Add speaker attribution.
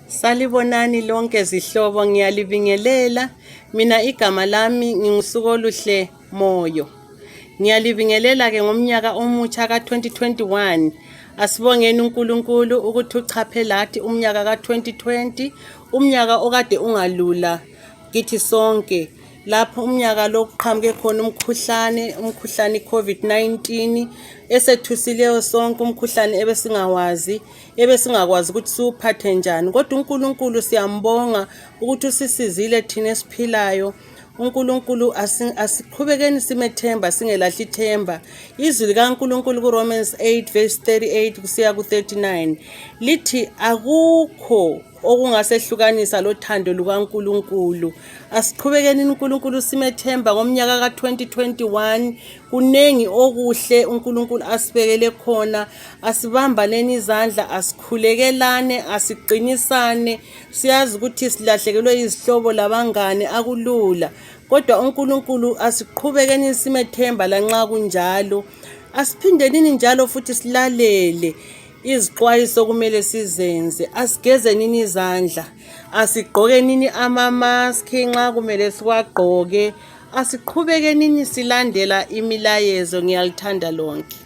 Speaker 1: Salibonani lonke zihlobo, ngiyalibingelela. Mina igama lami ngingisuku oluhle Moyo. Ngiyalibingelela ke ngomnyaka omutsha ka-2021. Asibongeni uNkulunkulu ukuthi uchaphe lathi umnyaka ka-2020, umnyaka okade ungalula kithi sonke. Lapho umnyaka lo kuqhamuke khona umkhuhlane i-COVID-19 esethusileyo sonke, umkhuhlane ebesingakwazi ukuthi siwuphathe njani. Kodwa uNkulunkulu siyambonga ukuthi usisizile thina esiphilayo. uNkulunkulu asiqhubekeni simethemba, singelahli ithemba. Izwi likaNkulunkulu kuRomans 8:38 kusiya ku-39 lithi akukho okungasehlukanisa lothando lukaNkulunkulu. Asiqhubekeni uNkulunkulu simethemba ngomnyaka ka-2021. Kunengi okuhle uNkulunkulu asibekele khona. Asibambaneni izandla, asikhulekelane, asiqinisane. Siyazi ukuthi silahlekelwe izihlobo labangane akulula, kodwa uNkulunkulu asiqhubekeni simethemba lanxa kunjalo. Asiphindenini njalo futhi silalele izixwayiso kumele sizenze. Asigezenini izandla, asigqokenini amamaski nxa kumele siwagqoke. Asiqhubekenini silandela imilayezo. Ngiyalithanda lonke.